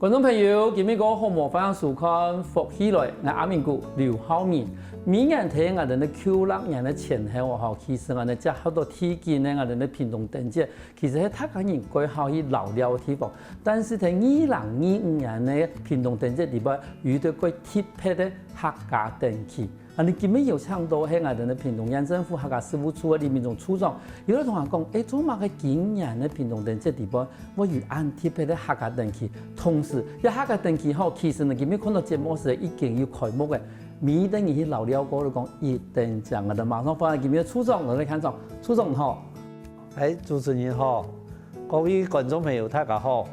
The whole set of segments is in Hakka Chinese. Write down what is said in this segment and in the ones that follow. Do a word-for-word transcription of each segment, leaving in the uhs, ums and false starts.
觀眾朋友，今晡日好無？歡迎收看《福氣來》，𠊎阿明哥劉浩明。每年在𠊎兜个舊曆年个前後吼，其實𠊎兜接觸到最近个𠊎兜个屏東燈節，其實係大家人蓋好去遶尞个地方。但是在二零二五年个屏東燈節裡背，有一個蓋特別个客家燈區。 啊，𠊎今晡日有請到係𠊎兜个屏東縣政府客家事務處个李明忠處長，佢來同𠊎講，欸，做麼个今年个屏東燈節裡背會有恁特別个客家燈區，同時這客家燈區吼，其實呢，今晡日看到節目時已經有開幕个，每一個人去遶尞過，就講一等獎。𠊎兜馬上歡迎今晡日个處長來到現場，處長好。 欸，主持人好，各位觀眾朋友大家好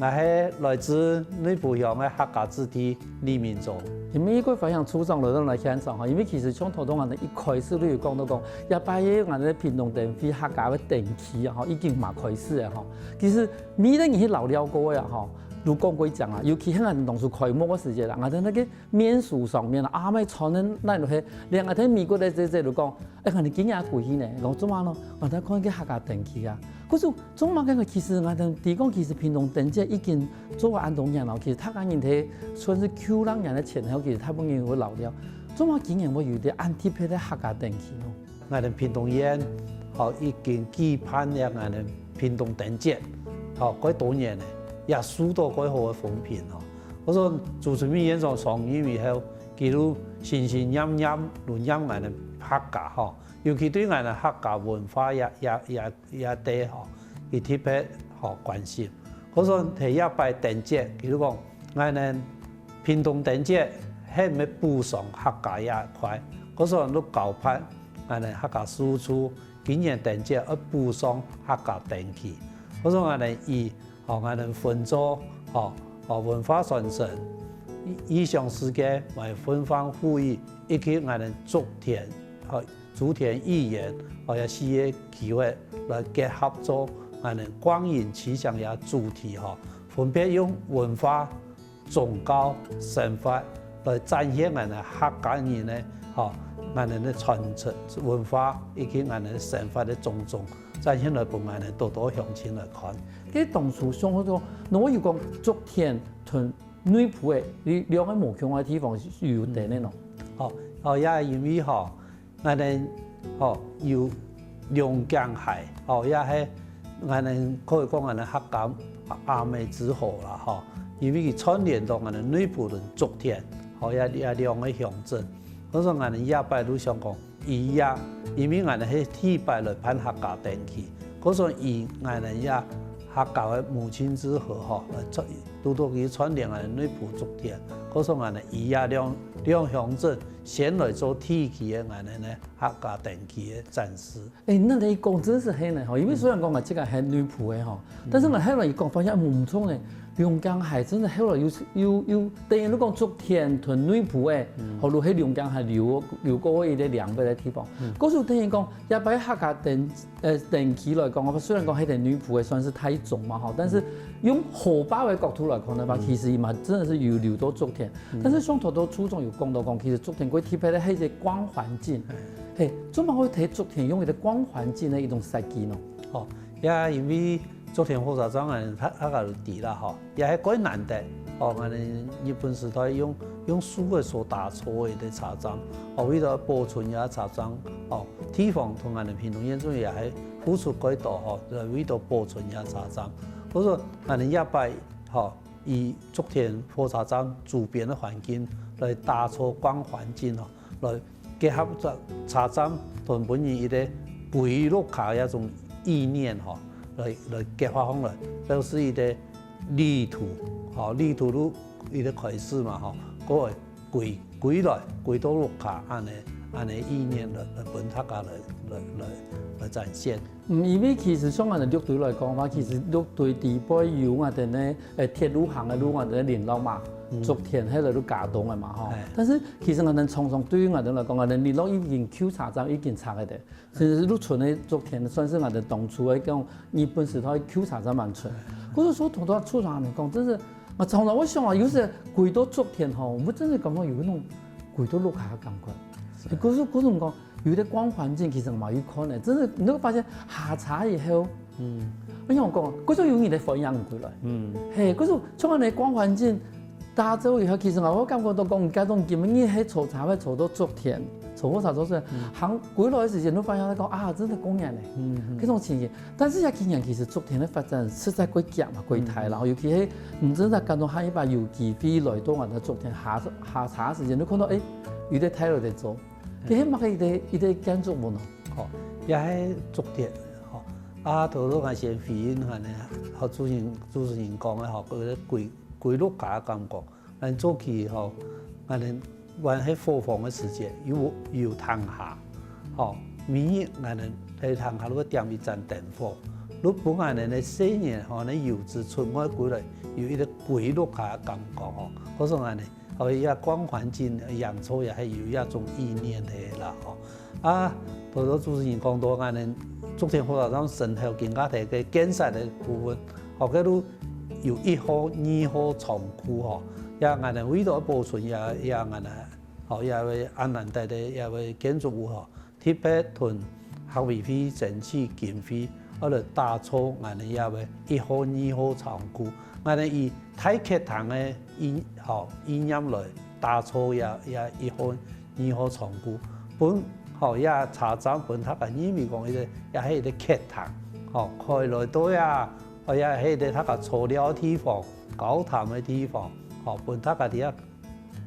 ，𠊎係來自內埔鄉个客家子弟李明忠。今晡日蓋歡迎處長來到𠊎現場吼，因為其實像頭先𠊎兜一開始就有講到講，這擺个𠊎兜屏東燈會客家个燈區啊吼，已經嘛開始了吼。其實每一個人去遶尞過个啊吼，就講過一講啊，尤其係𠊎兜當初開幕个時節啦，𠊎兜該個面書上面啊，阿姆傳个哪落去，連𠊎兜美國个姐姐就講， 欸，𠊎兜今年歸去呢，講做麼个呢？𠊎兜看該客家燈區啊。可是做麼个呢？其實𠊎兜知講，其實屏東燈節已經做了恁多年了，其實大家人在算係舊曆年个前後，其實大部分人會遶尞。做麼个今年會有一個恁特別个客家燈區呢？𠊎兜屏東縣，吼，已經舉辦了𠊎兜屏東燈節，吼，蓋多年了，也受到蓋好个風評吼。𠊎想主持人院長上任以後，佢就心心念念就念𠊎兜客家吼， 尤其對𠊎兜客家文化也也也也對吼，佢特別吼關心。𠊎想在這擺燈節，佢就講𠊎兜屏東燈節係毋係補上客家這一塊，𠊎想就交辦𠊎兜客家事務處今年燈節愛補上客家燈區。𠊎想𠊎兜以 吼，𠊎兜分做，吼，吼，文化傳承、異、異鄉世界、文化互惠，以及𠊎兜竹田，吼，竹田語言，吼，這四個區域來結合做𠊎兜光影奇想這主題，吼，分別用文化、宗教、生活來展現𠊎兜客家人个，吼，𠊎兜个傳承文化以及𠊎兜个生活个種種。 展現來分𠊎兜多多鄉親來看。該當初想好講，𠊎有講竹田同內埔个，兩個無共个地方有分別呢？吼，哦，也因為吼，𠊎兜吼有龍江溪，吼，也係𠊎兜可以講𠊎兜客家阿姆之河啦，吼，因為佢串聯到𠊎兜內埔同竹田，吼，這這兩個鄉鎮，所以𠊎兜這擺就想講， 以這，因為𠊎兜係第一擺來辦客家燈區，故所以𠊎兜這客家个母親之河吼，來串，堵堵去串聯𠊎兜內埔竹田，故所𠊎兜以這兩兩鄉鎮先來做地區个𠊎兜个客家燈區个展示。欸，恁樣講真係係呢吼，因為雖然講𠊎自家係內埔个吼，但是𠊎後來一講發現，嗯，毋錯呢。 龍江溪真係後來又又又等於你講竹田同內埔个，後來係龍江溪流流過一個兩個个地方。故所等於講，這擺客家燈呃燈區來講，雖然講係在內埔个算係大宗嘛吼，但是用河壩个角度來看个話，其實嘛真的係有流到竹田。但是像頭頭處長有講到講，其實竹田過特別个係一個光環境，嘿，做麼个會在竹田用一個光環境个一種設計呢？哦，也因為 竹田火車站𠊎兜大大家都知啦吼，也係蓋難得。哦，𠊎兜日本時代用用樹仔所打造个一個車站，哦，為了保存這車站，哦，地方同𠊎兜屏東縣政府也係付出蓋多吼，來為了保存這車站。故所𠊎兜這擺吼，以竹田火車站周邊个環境來打造光環境吼，來 結合車車站同本人一個歸屋下這種意念吼，來來結合起來，表示一個旅途吼，旅途就一個開始嘛吼，過來歸歸來歸到屋下恁仔恁仔意念來來分大家來來來來展現。 嗯，因為其實像𠊎兜六堆來講个話，其實六堆底背有𠊎兜个呃鐵路行个路，𠊎兜个麟洛嘛，竹田係來到佳冬个嘛吼。但是其實𠊎兜常常對於𠊎兜來講，𠊎兜麟洛已經舊車站已經拆个咧，甚至係六堆个竹田算係𠊎兜當初个講日本時代舊車站還存。故所頭頭處長恁仔講，真係𠊎常常會想啊，有時歸到竹田吼，𠊎真係感覺有該種歸到屋下个感覺。故所故所講， 有兜光環境其實嘛有可能，真係你會發現下車以後，嗯，我想講，該種有人來歡迎你歸來。嗯，嘿，該種像恁樣光環境打造以後，其實𠊎會感覺到講，該種今日係坐車會坐到竹田，坐火車坐船，行歸來个時間，你發現講啊，真係過年咧。嗯，這種情形。但是這幾年其實竹田个發展實在過強嘛，過大，然後尤其係你真係感到下一把有機會來到𠊎个竹田下下茶个時間，你看到誒，有兜大樓在做，這係麼个一個一個建築物呢？吼，也係竹田，吼。啊，頭頭𠊎先回應下呢，吼，主持人主持人講个吼，佢个歸歸落家个感覺。 恁早期吼，𠊎等還係伙房个時節，有有廳下，吼，每日𠊎等在廳下都會點一盞燈火，都分𠊎等个細人吼，恁幼稚出外歸來，有一個歸落家个感覺吼。故所𠊎等，吼，這光環境營造也係有這種意念个啦吼。啊，頭頭主持人講到𠊎等竹田火車站脣頭今下个建設个部分， 吼，該路有一號、二號倉庫吼，也𠊎等為著保存也也𠊎等吼，也會恁難得个也會建築物吼，特別同客委會爭取經費，愛來打造𠊎等也會一號、二號倉庫。𠊎等以大客廳个意吼意念來打造也也一號、二號倉庫，分吼也車站分大家認為講一個也係一個客廳，吼，開來到也 哦，也係一個大家坐尞个地方，交談个地方，吼，分大家在這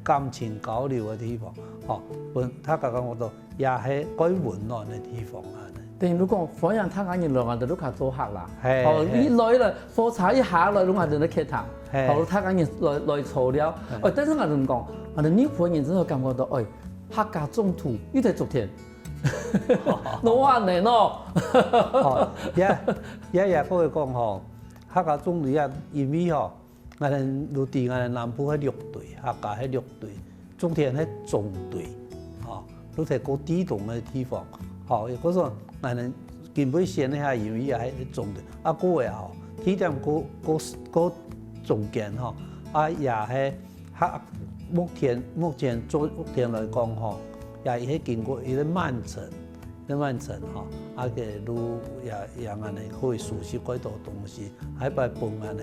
感情交流个地方，吼，分大家感覺到也係蓋溫暖个地方啊。等於講，歡迎大家人來𠊎兜屋下做客啦。係，哦，係。一來了，火車一下來，𠊎兜个客廳，係。哦，大家人來來坐尞。係。哦，但是𠊎兜講，𠊎兜日本人真个感覺到，哎，客家總圖一直竹田，哪恁樣呢？哦，也也也可以講吼， 客家總圖啊，因為吼，𠊎兜都知𠊎兜南部係六堆，客家係六堆，竹田係中堆，吼，都在較地中个地方，吼，也故所𠊎兜今晡日選个下，因為也係中堆，啊，過个吼，地點較較較中間吼，啊，也係 哈，目前目前做目前來講吼，也係經過一個慢城，一個慢城吼，啊，个路也也恁樣可以熟悉幾多東西，還擺分恁樣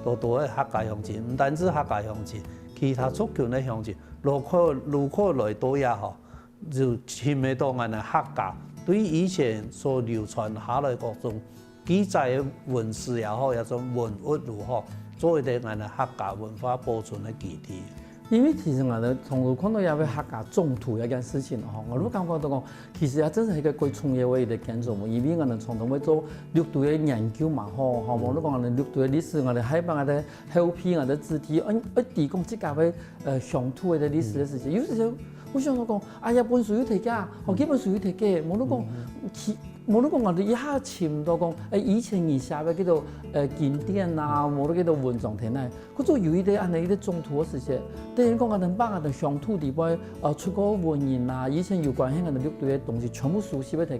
多多个客家鄉親，毋單止客家鄉親，其他族群个鄉親，路口路口來到也吼，就尋得到恁樣客家對以前所流傳下來各種 記載个文字也好，也種文物如何，做一個𠊎等客家文化保存个基地。因為其實𠊎等常常看到這個客家總圖這件事情吼，𠊎都感覺到講，其實也真係一個蓋重要个一個建築物，因為𠊎等常常會做六堆个研究嘛吼，吼，無論講𠊎等六堆个歷史，𠊎等還幫𠊎等後輩𠊎等子弟，愛愛提供自家个呃鄉土个歷史个事情，有時候我想到講，哎呀，本書有提價，吼，這本書有提價，無論講，其 無論講𠊎兜一下尋到講，誒，以前人寫个叫做，呃，經典啊，無論叫做文章忒呢，佢就有一個恁樣一個總圖个時節，等於講𠊎兜把𠊎兜鄉土裡背，呃，出過文人啊，以前有關係𠊎兜六堆个東西，全部收集个忒个，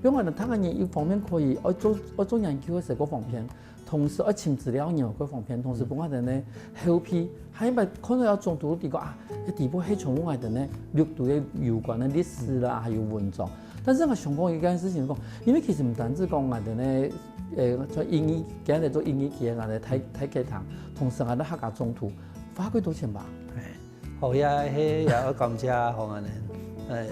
變𠊎兜大家人一方面可以愛做愛做研究个時候，各方面，同時愛尋資料个人各方面，同時分𠊎兜呢後輩，還有看到有總圖个地方啊，這地方係全部𠊎兜呢六堆个有關个歷史啦，還有文章。 但是𠊎想講一件事情講，因為其實毋單止講𠊎兜呢，誒，做英語，今日做英語系个𠊎兜大大客廳，同時𠊎兜客家總圖，花幾多錢吧？哎，好，也係也要感謝吼，𠊎兜，呃，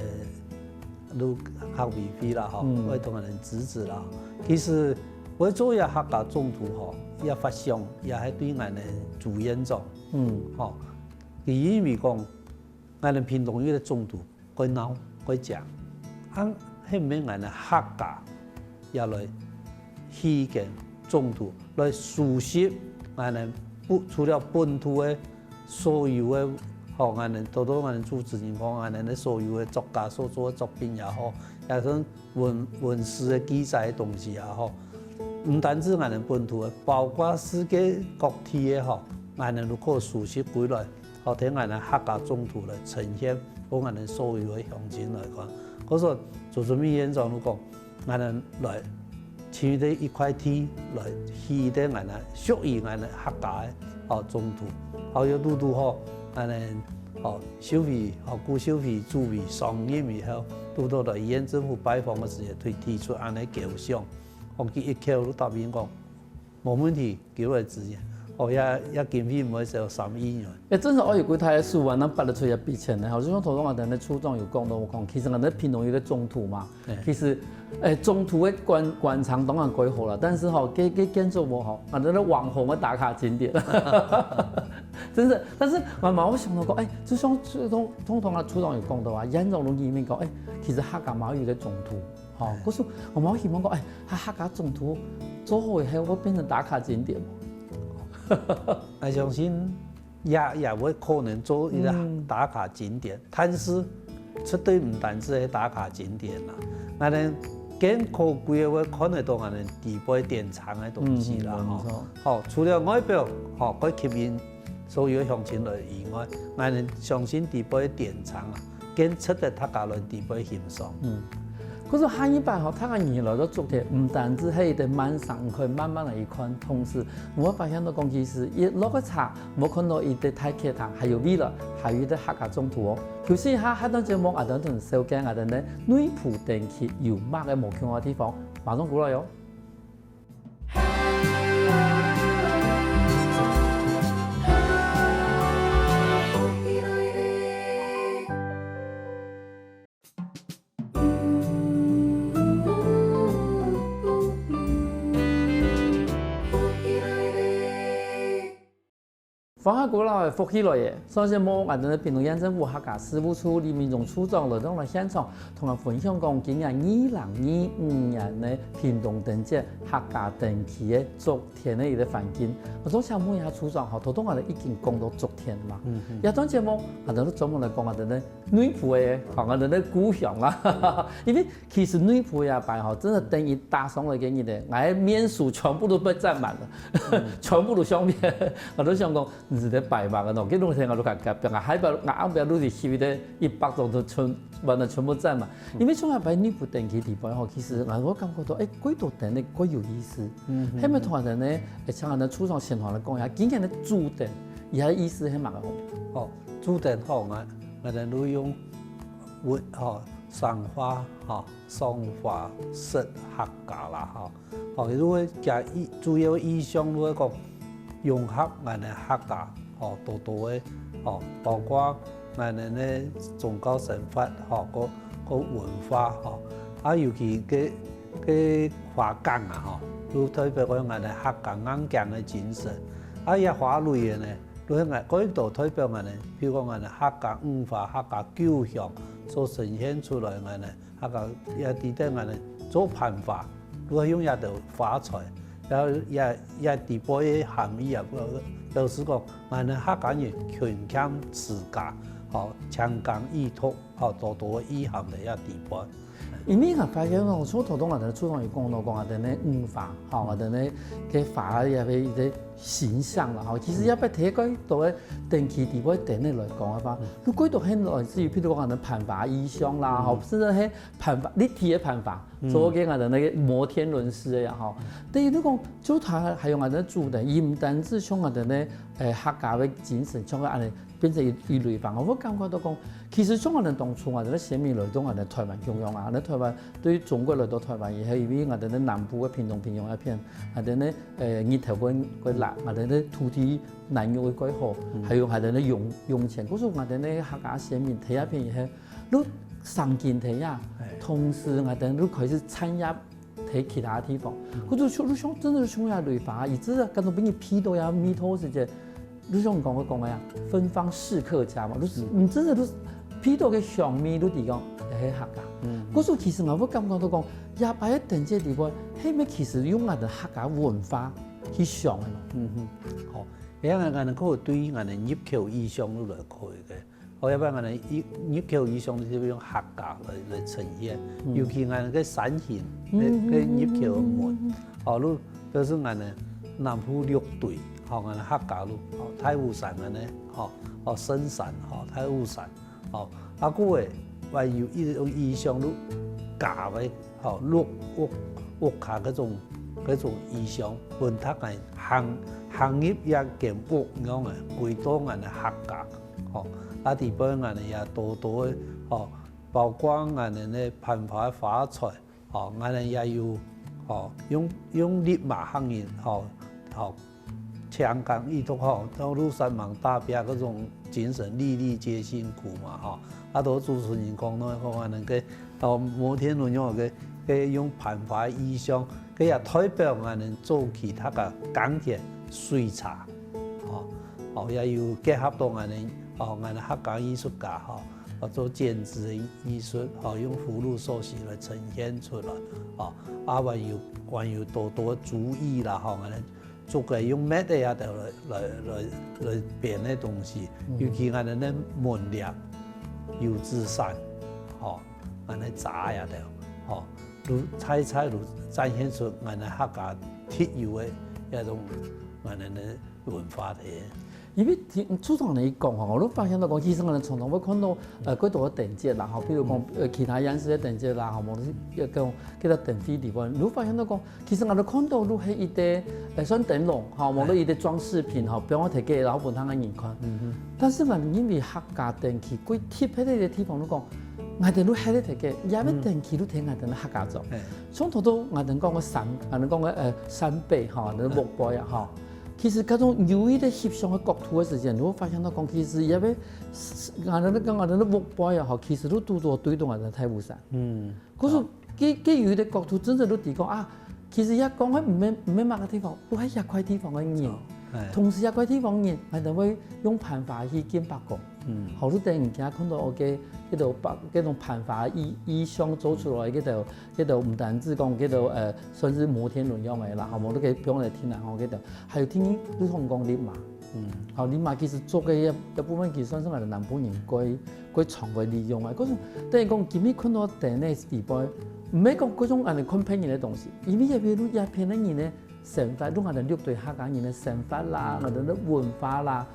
陸客委會啦，吼，嗯。會同𠊎兜支持啦。其實會做這客家總圖吼，也發想也係對𠊎兜朱院長，嗯。吼，佢因為講，𠊎兜屏東有個總圖， 蓋鬧蓋靚。恁係毋係𠊎兜客家也來起間總圖，來收集𠊎兜本除了本土个所有个，吼，𠊎兜多多𠊎兜主持人講，𠊎兜所有个作家所做个作品也好，也係文文字个記載个東西也好，毋單止𠊎兜本土个，包括世界各地个吼，𠊎兜都可收集歸來。 好，聽𠊎兜客家總圖來呈現，分𠊎兜所有个鄉親來看。故所朱春美院長就講，𠊎兜來尋一個一塊地來起一個𠊎兜屬於𠊎兜客家个，哦，總圖。好，又堵堵好，𠊎兜，哦，秀妃，哦，顧秀妃主委上任以後，堵堵來縣政府拜訪个時節，佢提出恁樣構想。講佢一口就答應講，無問題，給我資源。哦，這，這經費毋會少三億元。欸，真係愛有幾大个手腕，正撥得出這筆錢呢？吼，就像頭先𠊎等个處長有講到，講其實𠊎等屏東有个總圖嘛，嘿。其實，欸，總圖个廣，廣場當然蓋好啦，但是吼，該，該建築物吼，𠊎等个網紅个打卡景點。真的，但是𠊎嘛有想到講，欸，就像，就像，通常啊，處長有講到啊，嚴重容易面講，欸，其實客家嘛有一个總圖，吼，嘿。可是𠊎嘛有希望講，欸，客家總圖做好以後會變成打卡景點。𠊎相信也，也會可能做一个嗯。打卡景點，但是絕對毋單止係打卡景點啦。𠊎等更可貴个會看得到𠊎等底背典藏个東西啦，嗯，吼。無錯。吼，除了外表，吼，蓋吸引所有鄉親來以外，𠊎等相信底背典藏啊， 更值得大家來底背欣賞。嗯。可是下一擺吼，大家人來到竹田，毋單止係一个慢城，你可以慢慢來去看，同時，你會發現到講，其實一落个車，無看到一个大教堂，還有未來，還有一个客家總圖哦。休息一下，下段節目，𠊎等同紹介𠊎等个內埔等級有麼个無共个地方，馬上過來哦。 放下古老个福氣來耶！上節目，𠊎等个屏東縣政府客家事務處李明忠處長來到𠊎現場，同𠊎分享講今年二零二五年个屏東等級客家等級个竹田个一个環境。𠊎想請問一下處長吼，頭先𠊎等已經講到竹田嘛，嗯，嗯。這段節目，𠊎等就專門來講𠊎等个內埔个，吼，𠊎等个故鄉啦。因為其實內埔這擺吼，真的等於打上來个日仔，𠊎个面書全部都被佔滿了，嗯。全部都相片。𠊎都想講， 毋係在擺明个喏，該兩天𠊎都較較拚啊，下擺𠊎暗晡都是翕一个一百張都全，完了全部佔滿。因為像下擺內埔等級地方吼，其實𠊎，𠊎感覺到，欸，幾多等个，幾有意思。嗯，嗯，係毋係同𠊎等呢，欸，像𠊎等處長先同𠊎講一下，今年个主題，佢个意思係麼个吼？哦，主題吼，𠊎，𠊎等都用文，吼，生活，吼，生活式客家啦，吼。 吼，佢就會加意，主要意象就會講融合𠊎等客家，吼，多多个，吼，包括𠊎等个宗教生活，吼，个，个文化，吼，啊，尤其个，个花崗啊，吼，就代表講𠊎等客家硬頸个精神。啊，這花蕊个呢，就係𠊎，過多代表𠊎等，譬如講𠊎等客家五花、客家九香所呈現出來个呢， 啊，个也知得𠊎等做盤花，就係用這兜花材，然後也，也底背个含義啊，表，表示講，𠊎等客家人勤儉持家，吼，勤耕雨讀，吼，多多个意涵在這底背。因為𠊎發現哦，像頭先𠊎等處長有講到講，𠊎等个五花，吼，𠊎等个，个花也係一个 形象啦，吼，其實也別提過多个電器底背等等來講个話，嗯。如果都很來自於，譬如講，可能盤花意象啦，嗯。吼，甚至係盤花，立體个盤花，嗯。做个𠊎等个摩天輪式个呀，吼。嗯。等於你講，就佢還有𠊎等个主題，佢毋單止像𠊎等个，誒，客家个精神，像个恁樣，變成一，一類化。𠊎感覺到講，其實像𠊎等當初𠊎等个先民來到𠊎等台灣共樣啊，𠊎等台灣對於中國來到台灣，也係因為𠊎等个南部个屏東、屏東那片，𠊎等个 誒，日頭過，過辣，𠊎等个土地能用个過好，嗯。還有𠊎等个用，用錢。故所𠊎等个客家先民，第一片以後，都上緊第一，哎。同時𠊎等都開始產業在其他地方。嗯。故所就，就像，真的係像這類化，以致感覺分人鼻到呀，味道時節，就像講个講个呀，芬芳是客家嘛，都係，嗯。嗯，真的都係鼻到个香味，都知講，哎，客家。嗯。故所其實𠊎會感覺到講，這擺个等這地方，係毋係其實用𠊎等客家文化 去想个嘛。嗯哼，好，這樣𠊎等可以對𠊎等入口意象來看一下。好，要不然𠊎等一，入口意象就係用客家來，來呈現，嗯。尤其𠊎等个山形，个，嗯，个入口个門，嗯，嗯，嗯。哦，就，就是𠊎等南部六堆，吼，𠊎等客家路，吼，大武山恁樣，吼，哦，聖山，吼，大武山， 哦，啊，故个，還有一種意象，就家个，吼，屋，屋，屋下該種，該種意象，分大家行，行入一間屋樣个，歸到𠊎等客家，吼，啊，底背𠊎等也多多个，吼，包括𠊎等个盤花个花材， 哦，𠊎等也有，吼，用用綠麻客人吼，吼，強強一族吼，到路上忙打拚該種精神，粒粒皆辛苦嘛吼。啊，都主持人講到講恁樣个，哦，摩天輪用个个用盤花意象，个也代表恁樣早期佢个耕田水茶，吼，哦，也有結合到恁樣，哦，恁樣客家藝術家吼，哦，做剪紙个藝術，吼，用葫蘆首飾來呈現出來，吼，啊，還有還有多多竹藝啦，吼，恁樣 竹个用麥个啊，來來來來編个東西，尤其恁樣个門簾、油紙傘，吼，恁樣遮呀个，吼，都在在都展現出恁樣客家特有个該種恁樣个文化个。因為聽處長你講吼，𠊎都發現到講，其實𠊎兜常常會看到，呃，幾多个燈節啦，吼，比如講，呃，其他縣市个燈節啦，吼，無論係講其他燈會地方，你會發現到講， 其實𠊎兜看到就係一個，呃，算燈籠，吼，無就一個裝飾品，吼，放在該，然後分大家人看。但是𠊎認為客家燈區最特別个一個地方，就講，𠊎兜就係在該，也係燈區就在𠊎兜客家庄。像頭頭𠊎兜講个扇，𠊎兜講个，呃，扇貝，吼，𠊎兜木杯啊，吼。其實該種有一個翕相个角度个時間，你會發現到講，其實也係，𠊎兜講𠊎兜木杯啊，吼，其實就堵到對到𠊎兜大武山。 故所，佢佢有一個角度，真正都提供啊，其實也講个毋係毋係麼个地方，都係這塊地方个人。同時這塊地方人，還能會用盤花去敬伯公。好，就等人家看到OK，這兜把這種盤花意意象做出來，這兜這兜毋單止講這兜呃，算是摩天輪樣个啦，吼，無都可以放來聽啦，吼，這兜還有聽你你同講的嘛。 嗯，好，你嘛其實做个一一部分，其實算是𠊎兜南部人過過常會利用个。可是等於講，今日看到電視底背，毋係講各種恁樣看別人个東西，因為也比如也別人个人个生活，用𠊎兜六堆客家人个生活啦，𠊎兜个文化啦，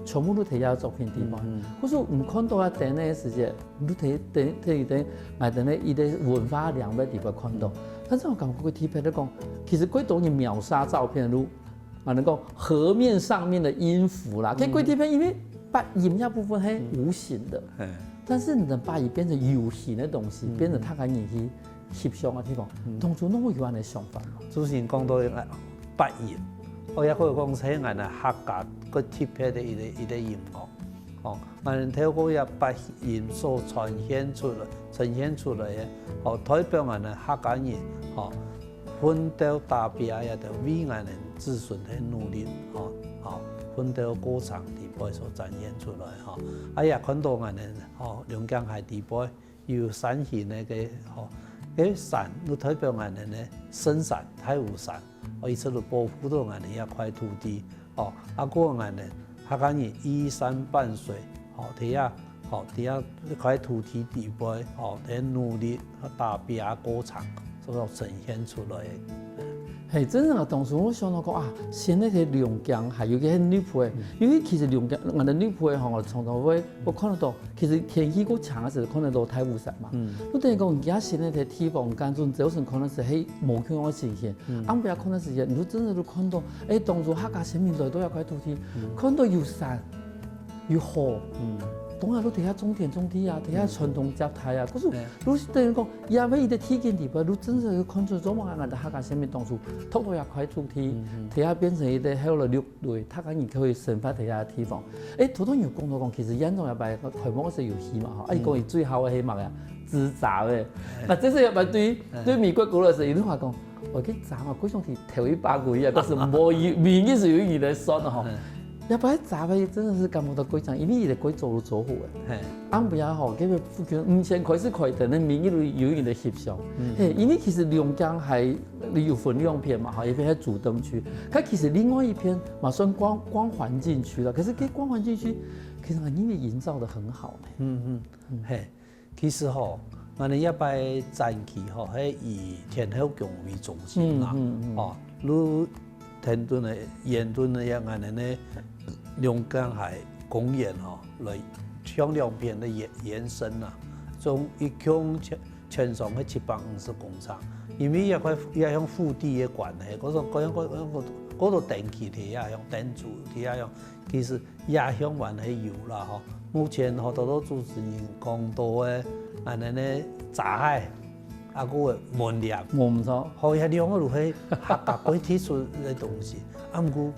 全部都在這作品底背。可是你看到啊電視个時節，你都在在在在𠊎兜个一個文化兩个底背看到。但是𠊎感覺个特別个講，其實過多人秒殺照片，如 啊，能夠河面上面的音符啦，可以歸地方，因為八音那部分係無形的，但是你能把它變成有形的東西，變成大家人去翕相个地方，當初攏會有恁樣个想法嘛。主持人講到个八音，我也可以講係𠊎兜客家个特別个一個一個音樂。哦，𠊎兜透過這八音所呈現出來，呈現出來个，哦，代表𠊎兜客家人，哦， 奮鬥打拚也就為𠊎兜子孫个努力，吼，吼，奮鬥過程底背所展現出來，吼。啊也看到𠊎兜，吼，龍江溪底背有山形个，吼，該山就代表𠊎兜个聖山、大武山，哦，一直都保護到𠊎兜這塊土地。 哦，啊過𠊎兜客家人依山傍水，吼，在這，吼，在這一塊土地底背，吼，在努力打拚過程所呈現出來个。嘿，真正个當初𠊎想到講啊，現在个龍江還有个內埔个，因為其實龍江，𠊎兜內埔个吼，𠊎常常會，𠊎看得到，其實天氣過強个時候看得到大武山嘛。就等於講，而家現在个地方，乾脆朝晨可能係係無共樣个情形，暗晡夜可能時間，你就真正就看到 欸，當初客家先民來到這塊土地，看到有山、有河，當然都在這種田種地啊，在這傳宗接代啊。可是，就係等於講，也係一個地景地方，就真正去看出做麼个𠊎兜客家先民當初擇到這塊土地，在這變成一個後來六堆，大家人可以生活在這个地方。欸，頭頭有講到講，其實院長這擺開幕个時候有去嘛，吼，啊，佢講佢最好个係麼个啊？紙紮个。那這是這擺對對美國過來个時候，佢就話講， 𠊎个紮嘛，過像係頭一百個月啊，可是無有，明日是有人來算个吼。也擺紮个真的是感覺到過獎，因為佢个過早就做好个。暗晡夜吼，這个附近五千開始開燈，那明日有人來翕相。嘿，因為其實龍江還有分兩片嘛，吼，一片係主燈區，佢其實另外一片嘛算光光環境區了。可是這光環境區，其實因為營造得很好呢。嗯嗯，嘿。 其實吼，𠊎兜這擺展區吼，係以天后宮為中心啦，吼，如天墩个、圓墩个，𠊎兜个龍江溪公園吼，來向兩片个延延伸啊，總一共全全長係七百五十公尺，因為這塊這項腹地个關係，故所故所故所故所燈區在這項，燈柱在這項，其實 這項還係有啦吼。目前吼，頭頭主持人講到个，恁樣个閘仔，啊，个門簾。無毋著。吼，這兩個就係客家个特色个東西。啊，毋過，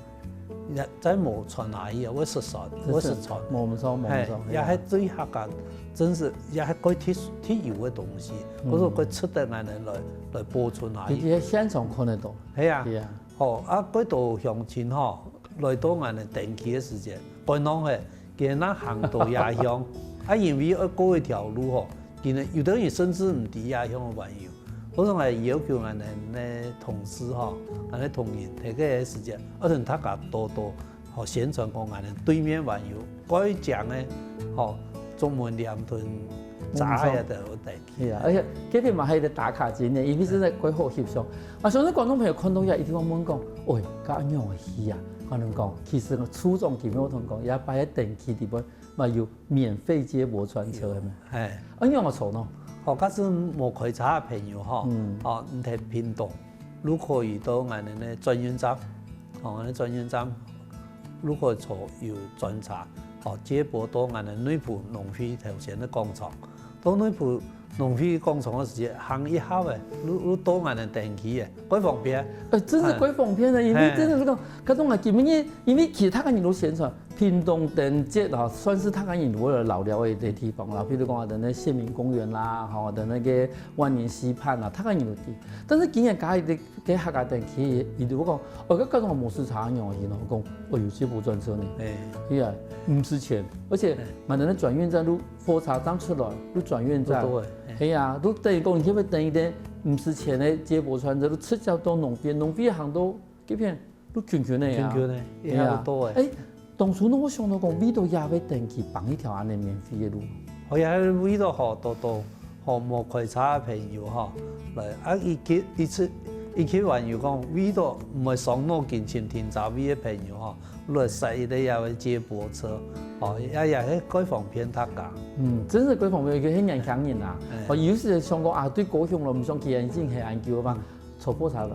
也再無傳下去啊，會失傳，會失傳。無毋著，無毋著，嘿，係啊。也係對客家，真係也係个特，特有个東西，嗯。或者个值得𠊎等來，來保存下去。佢在現場看得到。係啊。係啊。吼，啊，个多鄉親吼，來到𠊎等登記个時節，本來係 佢那行到這鄉，啊，因為愛過一條路吼，佢呢，有个人甚至毋知這鄉个還有。所以𠊎要求𠊎等个同事吼，𠊎等同仁，在該个時節，愛同大家多多吼宣傳講𠊎等對面還有蓋靚个吼，竹門簾同閘仔个地方。 係啊，而且這片嘛還有一個打卡景點，因為實在蓋好翕相。啊，相信觀眾朋友看到這，一定會問講：「喂，該恁樣去啊？」𠊎同你講，其實處長今晡日同你講，這擺个登記地方嘛有免費接駁專車个咩？哎。恁樣个坐喏。哦，假使無開車个朋友吼，嗯。哦，你在屏東，你可以到𠊎等个轉運站，哦，𠊎等轉運站，你可以坐有專車，哦，接駁到𠊎等內埔農會頭前个廣場。 到內埔農會廣場个時節，行一下仔，你，你到𠊎等登記仔，蓋方便。哎，真係蓋方便个，因為真係係講，該種啊，今晡日，因為其實大家人都宣傳，屏東燈節啊，算係大家人都會來尞个一個地方啦。比如講啊，等該縣民公園啦，吼，等該个萬年溪畔啊，大家人都知。但是今年加一個 該客家燈區，佢就講：「哦，該，該種無駛車恁樣去喏。」講：「哦，有接駁專車呢。」哎。係啊，毋使錢，而且哎。𠊎等个轉運站，你火車站出來，你轉運站，都到了，哎。係啊，你等於講你去等一等，毋使錢个接駁專車，你直接到農會，農會行到該片，你近近个啊。近近个，係啊。一下就到了。哎， 當初呢，𠊎想到講，為著這位登記，放一條恁樣免費个路。好，也為著吼，多多吼，無開車个朋友吼，來，啊，一去，一次，一去玩又講，為著毋會傷腦筋尋停車位个朋友吼，來設一個這位接駁車，吼，也，也係蓋方便大家。嗯，真係蓋方便，尤其係年輕人啊。哎。哦，有時想講啊，對高雄咯，毋想去，已經係恁久嘛。 坐火車來，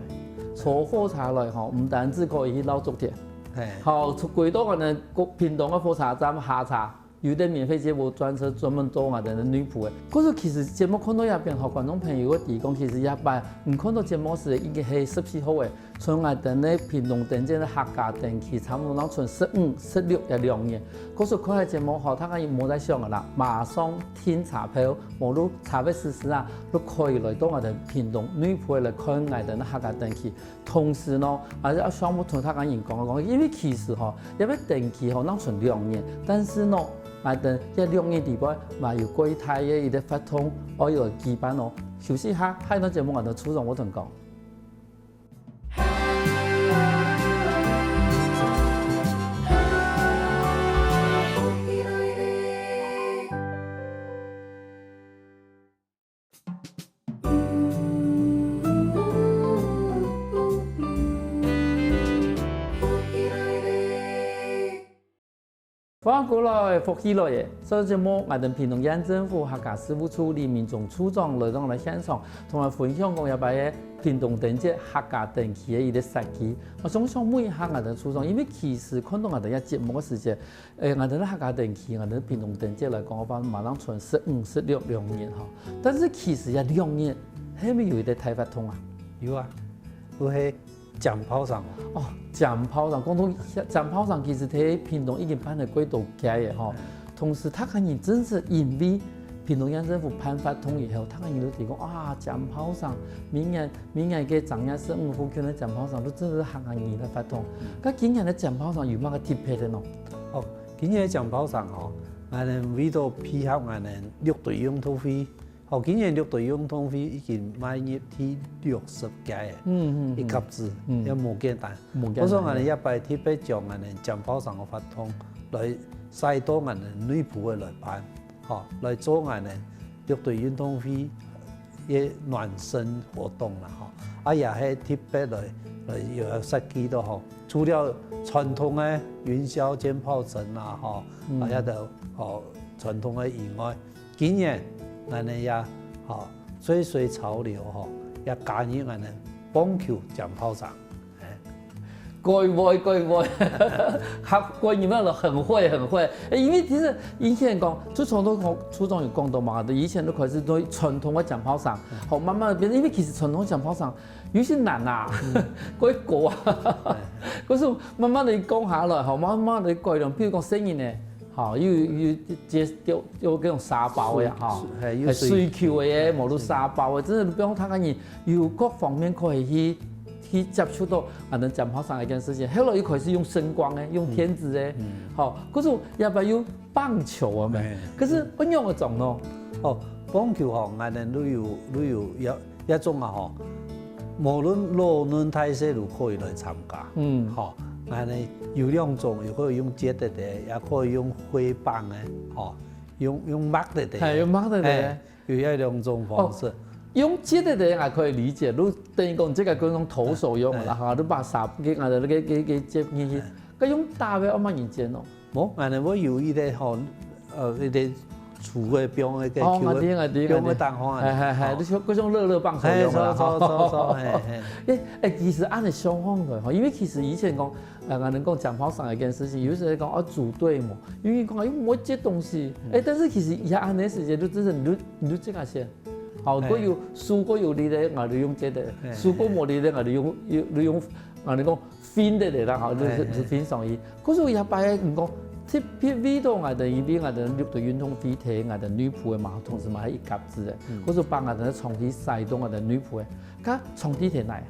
坐火車來吼，毋單止可以去蹽竹田，嘿。好，坐，過到𠊎等屏東个火車站下車，有兜免費接駁專車專門到𠊎等个內埔个。故所其實節目看到這片吼，觀眾朋友會知講，其實這擺你看到節目時已經係十四號个，像𠊎等个屏東燈節个客家燈區，差不多正賰十五、十六這兩日。故所看个節目吼，大家也莫再想了啦，馬上訂車票，無就車票實時啊， 就可以來到𠊎等屏東內埔來看𠊎等个客家燈區。同時呢，也係愛想愛同大家人講一講，因為其實吼，這個燈區吼，正賰兩日，但是呢，𠊎等這兩日裡背嘛有蓋大个一個活動，愛來舉辦哦。休息一下，下一段節目𠊎等處長會同你講。 歡迎過來，福氣來了！上節目，𠊎等屏東縣政府客家事務處李明忠處長來到𠊎等現場，同𠊎分享講這擺个屏東燈節客家燈區个一個設計。𠊎想想問一下𠊎等處長，因為其實看到𠊎等這節目个時節， 誒，𠊎等个客家燈區，𠊎等屏東燈節來講个話，馬上賰十五、十六兩日吼。但是其實這兩日，係毋係有一個大活動啊？有啊，就係尖炮城哦。哦，尖炮城，講到尖炮城，其實在屏東已經辦了幾多屆了吼。嗯。同時，大家人真係因為屏東縣政府辦活動以後，大家人都提講啊，尖炮城，明年 明年个正月十五附近个尖炮城都真係客家人个活動。嗯。該今年个尖炮城有麼个特別个呢？哦，今年个尖炮城吼，𠊎等為著配合𠊎等六堆運動會，吼，今年六堆運動會已經邁入第六十屆了，嗯，嗯，嗯。一甲子，嗯。也無簡單。無簡單。故所𠊎等這擺特別將𠊎等尖炮城个活動來徙到𠊎等內埔个來辦。 吼，來做𠊎等六堆運動會个暖身活動啦，吼。啊，也係特別來，來有設計到吼，除了傳統个雲霄尖炮城啦，吼，嗯。啊，這兜，吼，傳統个以外，今年𠊎等也，吼，追隨潮流，吼，也加入𠊎等棒球尖炮城。 嘿。該會，該會，客家人嘛，很會，很會。欸，因為其實以前講，就從頭講，初中有講到嘛，以前都開始對傳統个尖炮聲，好，慢慢的變，因為其實傳統尖炮聲有些難啊，過高啊，可是慢慢的講下來，好，慢慢的改良。比如講細人呢，好，又又接就就那種沙包呀，哈，係，有欸，水水球的，無論沙包的，真的不用太看你，有各方面可以去去接觸到，啊，能尖炮聲一件事情。後來又開始用声光的，用电子的，好，可是也不用棒球啊嘛哎。可是不用个种咯，哦，棒球吼，𠊎等都有都有一一种啊吼，無論老嫩大細都可以來参加。嗯吼，𠊎等有两种，又可以用接的的，也可以用挥棒的，吼，用用抹的的，哎，用抹的的哎，有一两种方式。用接的的人还可以理解，如等于讲这个跟用投手用的啦哈，就把沙给啊那个给给接进去，该用打的，慢慢人接哦。无，俺们会有一个吼，呃，一个厨个放一个哦，球，我知我知，放个蛋黄啊，系系系，吼你像嗰种乐乐棒球嘿，用啦，错错错错，嘿嘿。哎哎，其实按你想看个吼，因为其实以前讲，呃，俺们讲尖炮声一件事情，有时讲啊组队嘛，因为讲哎，我这东西，哎，但是其实也按那时间就真的你就你就这个先，好，嘿过有输过有力的，俺就用这个，嘿输过无力的，俺就用用用，俺就讲分的啦，好，就是嘿嘿就是分上去。可是有一排人讲，特别为到俺等，因为俺等六队运动会，俺等女仆的嘛，同时嘛还一甲子的，可是帮俺等场地塞动俺等女仆的，佢场地在哪？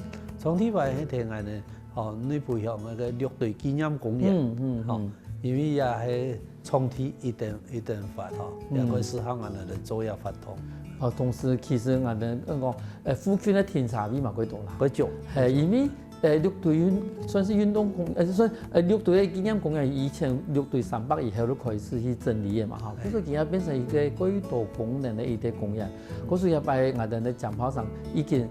场地牌迄天俺呢，哦，内埔乡那个六队纪念公园，嗯嗯哦嗯，因为也系场地一等一等发吼，嗯也可以适合俺们来做一下活动。哦，同时其实俺等讲，呃，附近的停车位嘛，几多啦。个种，系，因为呃六队运算是运动公，呃，算呃六队的纪念公园，以前六队三百以后就开始去整理的嘛，哈，可是今天变成一个过于多功能的一个公园，可是也把俺等的尖炮声已经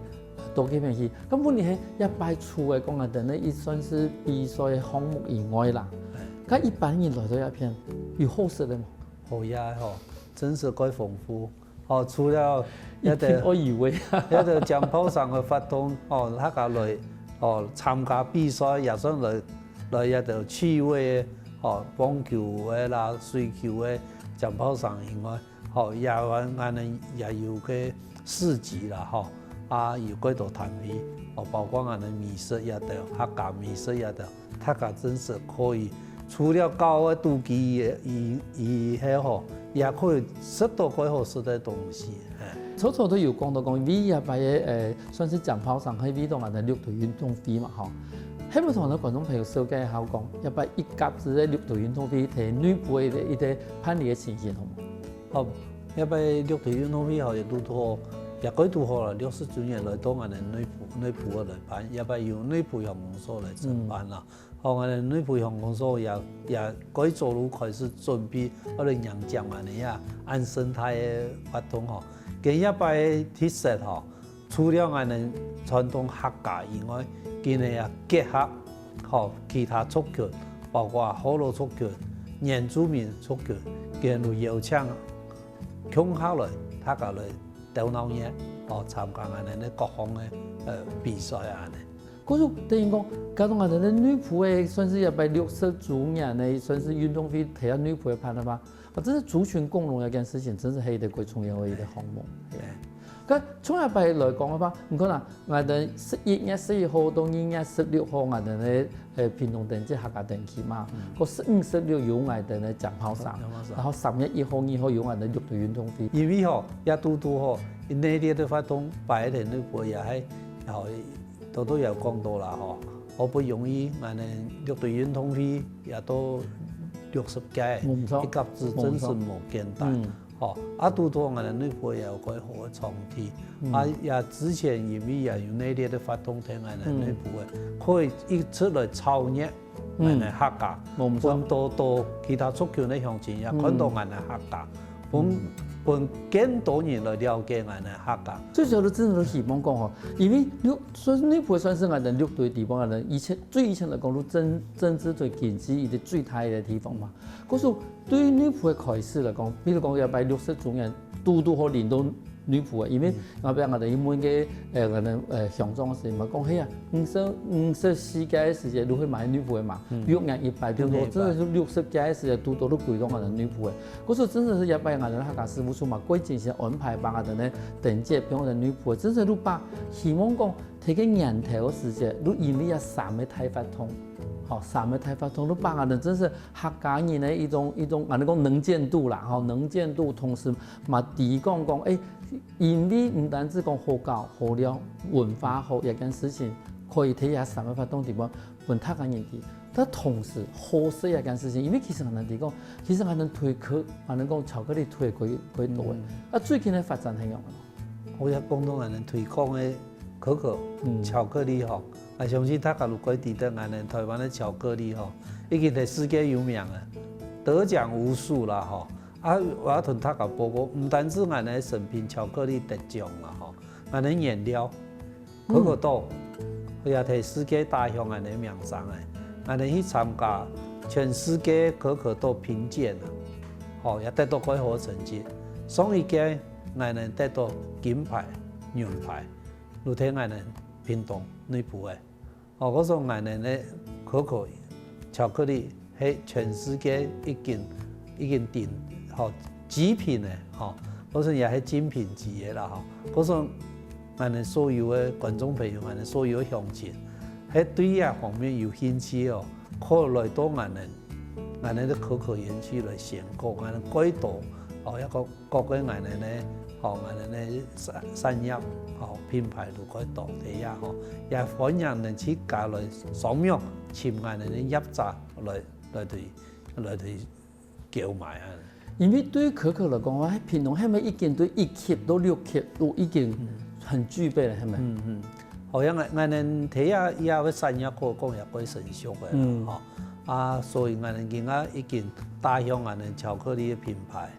到这边去，咁问题系也摆除了讲俺等的一算是比赛的项目以外啦，佢一般人来到这片有好食的吗？好呀吼，真是够丰富。哦，除了一那个定我以为，那个尖炮声的活动，哦，大家来哦参加比赛，也算来来一个趣味的，哦，棒球的啦、水球的尖炮声以外，哦，也俺俺们也有个市集啦，吼，啊，有几多摊位，哦，包括俺们美食也得，客家美食也得，大家真是可以，除了搞个肚皮以以后吼，也可以食到几好食的东西，哎。初初都有讲到讲，V一八个呃，算是尖炮声，系为到俺等六队运动会嘛，吼。系咪同个观众朋友介绍一下讲，一八一甲子个六队运动会，睇内埔个一个办理个情形好无？好，一八六队运动会吼，也拄好，也该拄好了，六十周年来到俺们内埔内埔个来办，一八由内埔乡公所来承办啦。好，俺们内埔乡公所也也该早就开始准备，为了迎接俺们呀，恁盛大个活动吼。今一八个特色吼，除了俺们传统客家以外，今日也结合吼其他族群，包括河洛族群、原住民族群，今日邀请 共下来，大家来鬥闹热，哦，参加俺们个各方个呃比赛啊，恁呢。可是等于讲，搞到俺等个内埔个算是一百六十周年个，算是运动会，睇下内埔个办个嘛，啊，真是族群共融一件事情，真是系一个最重要个一个项目。对，搿从一百来讲个话，你看啊，俺等十一月十一号到二月十六号，俺等个呃屏东等级客家等级嘛，个十五十六有俺等个尖炮声，尖炮声然后三月一号、二号有俺等六队运动会。因为吼，也拄拄吼，内地个活动摆在内埔也还，吼，都都有讲到啦吼，好不容易俺们六队运动会也都六十届，没错一甲子真是无简单。嗯吼，啊，拄到俺们内埔也有个好个场地，啊，也之前因为也有内地个活动，听俺们内埔个，可以一直来超越俺们客家，没错分多多其他族群个乡亲也看到俺们客家，分分更多人来了解俺们客家。最主要的真的都希望讲吼，因为六，所以内埔算是俺等六队地方，俺等以前最以前来讲，都政政治最经济一个最大的地方嘛。可是对于内埔的开始来讲，比如讲一百六十周年，拄拄好领到內埔个，因為後壁𠊎兜去問个，呃，𠊎兜，呃，鄉長个時節嘛，講，嘿啊，五十，五十四屆个時節，就去買內埔个嘛，六年一擺，對毋對？真个係六十屆个時節，堵到就歸到𠊎兜內埔个。故所真个係這擺𠊎兜客家事務處嘛，過精心安排幫𠊎兜呢，登記，放在內埔个，真个就把希望講，在該年頭个時節，就因為這三个大活動，吼，三个大活動，就把𠊎兜真是客家人个一種，一種，𠊎兜講能見度啦，吼，能見度，同時嘛，提供講，欸， 因為毋單止講好搞、好尞、文化好這件事情，可以在這三个活動裡背分大家認知，但同時好食這件事情，因為其實𠊎兜知講，其實𠊎兜推可，𠊎兜講巧克力推可以，可以多个。啊，最近个發展係仰般？𠊎也講到𠊎兜推廣个可可、巧克力吼，𠊎相信大家都會知得𠊎兜台灣个巧克力吼，已經在世界有名了，得獎無數啦吼。 啊，𠊎愛同大家報告，毋單止𠊎兜个成品巧克力得獎啦吼，𠊎兜原料，可可豆，也在世界打響𠊎兜个名聲欸。𠊎兜去參加全世界可可豆評鑑啊，吼，也得到蓋好个成績。上一屆𠊎兜得到金牌、銀牌，就在𠊎兜屏東內埔欸。 哦，𠊎想𠊎兜个可可巧克力係全世界已經，已經頂，吼，極品个，吼，𠊎想也係精品級个啦，吼。𠊎想𠊎兜所有个觀眾朋友，𠊎兜所有个鄉親，係對這方面有興趣哦，可以來到𠊎兜，𠊎兜个可可園區來選購，𠊎兜蓋多，哦，一個 各个𠊎兜呢，吼，𠊎兜呢產，產業，吼，品牌都可以到底啊，吼，也歡迎人自家來掃描，尋𠊎兜呢業者來，來對，來對購買啊。因為對可可來講啊，屏東係毋係已經對一級到六級都已經很具備了，係毋係？嗯嗯，好像𠊎，𠊎兜這下个產業可講也蓋成熟个啦，嗯吼。啊，所以𠊎兜今下已經打響𠊎兜巧克力个品牌，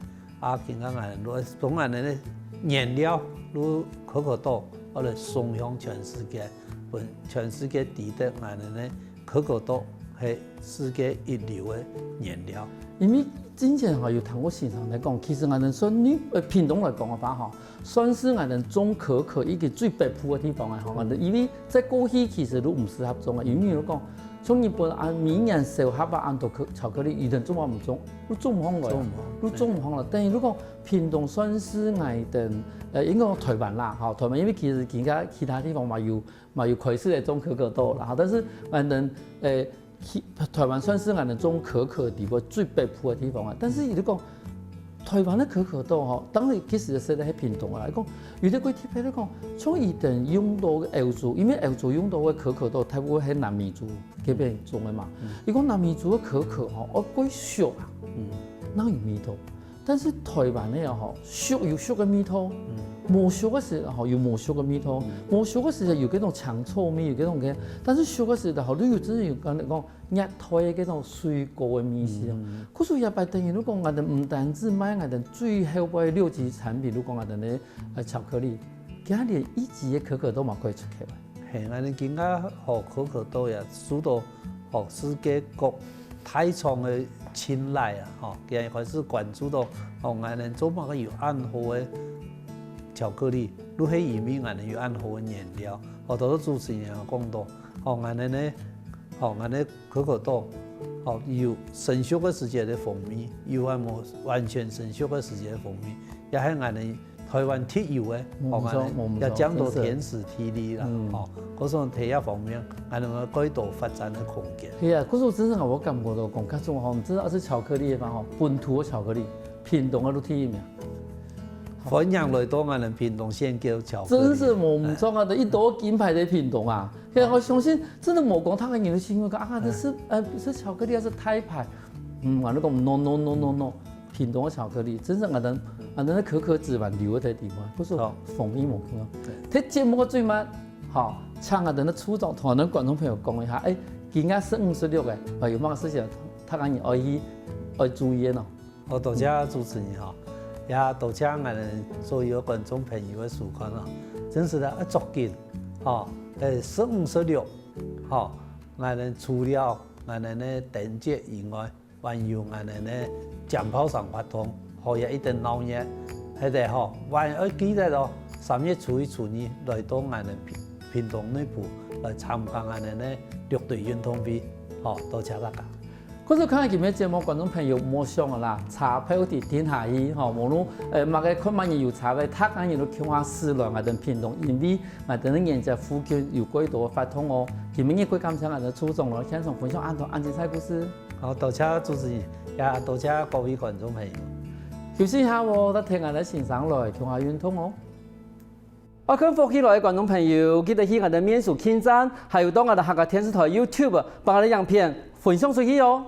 啊，今下𠊎兜，當𠊎兜个原料，就可可豆，愛來送向全世界，分全世界知得𠊎兜个可可豆係世界一流个原料。因為之前吼有聽過先生來講，其實𠊎兜算你，呃，屏東來講个話吼，算是𠊎兜種可可已經最北部个地方个吼，𠊎兜因為在過去其實都毋適合種个，因為有講，像日本啊，每年燒盒啊，恁多可，巧克力，佢兜種啊毋種，都種毋好來啊，種毋好。都種毋好來。等於如果屏東算是𠊎兜，呃，應該講台灣啦，吼，台灣，因為其實其他，其他地方嘛有，嘛有開始來種可可豆啦，吼，但是𠊎兜，呃，去，台灣算是𠊎兜種可可地方最北部个地方啊。但是佢就講，台灣个可可豆吼，當然其實係在屏東啊，佢講有兜較特別，佢講，像佢兜用到个歐洲，因為歐洲用到个可可豆，大部分係南美洲該片種个嘛。佢講南美洲个可可吼，哦，較熟啊，哪有味道？ 但是台灣个吼，熟有熟个味道，無熟个時吼有無熟个味道，無熟个時有該種香草味，有該種个，但是熟个時吼，你有真正有講講熱帶个該種水果个味緒哦。可是也擺等於，如果𠊎兜毋單止賣𠊎兜最後尾六級產品，如果𠊎兜个呃巧克力，佢連一級个可可豆嘛可以出口啊。 係，𠊎兜今下吼可可豆也受到吼世界各大廠个青睞啊，吼，佢也開始關注到，吼，𠊎兜做麼个有恁好个巧克力，就係因為𠊎兜有恁好个原料。吼，頭先主持人也講到，吼，𠊎兜呢，吼，𠊎兜可可豆，吼，有成熟个時節个風味，有還無完全成熟个時節个風味，也係𠊎兜 台灣特有个，吼，無毋著，無毋著，也講到天時地利啦，真係。吼，故所在這方面，𠊎兜有蓋多發展个空間。係啊，故所真正𠊎感覺到講，較重要吼，真正係巧克力个話吼，本土个巧克力，屏東个都第一名。歡迎來到𠊎兜屏東縣叫巧克力。真係無毋著啊，一兜金牌在屏東啊！係啊，𠊎相信真的無講，大家人都信講啊，這是，呃，是巧克力還是大牌？嗯，𠊎兜講no no no no no。 屏東个巧克力，真正𠊎兜，𠊎兜个可可之灣留在地方，故所好。風味無共樣。對。在節目个最尾，吼，請𠊎兜个處長同𠊎兜觀眾朋友講一下，欸，今年係五十六个，啊，有麼个事情，大家人愛去，愛注意个喏。好，多謝主持人吼，也多謝𠊎兜所有觀眾朋友个收看哦。真係个，啊，足緊，吼，欸，係五十六，吼，𠊎兜除了𠊎兜个燈節以外， 還有𠊎兜个尖炮聲活動，吼也一等鬧熱。係个吼，還愛記得哦，三月初一、初二來到𠊎等屏屏東內埔來參加𠊎等个六堆運動會，吼，多謝大家。可是看今日節目，觀眾朋友莫想啦，車票一定訂下去吼，無論呃麼个看麼人有車位，大家人都共下駛來𠊎等屏東，因為𠊎等个原址附近有蓋多活動哦。今日過感謝𠊎等處長來現場分享恁多恁精彩故事。好，多謝主持人，也多謝各位觀眾朋友。休息一下哦，再聽𠊎等先生來共下運動哦。愛看福氣來个觀眾朋友，記得去𠊎等面書網站，還有到𠊎等客家電視台YouTube，幫𠊎等影片分享出去哦。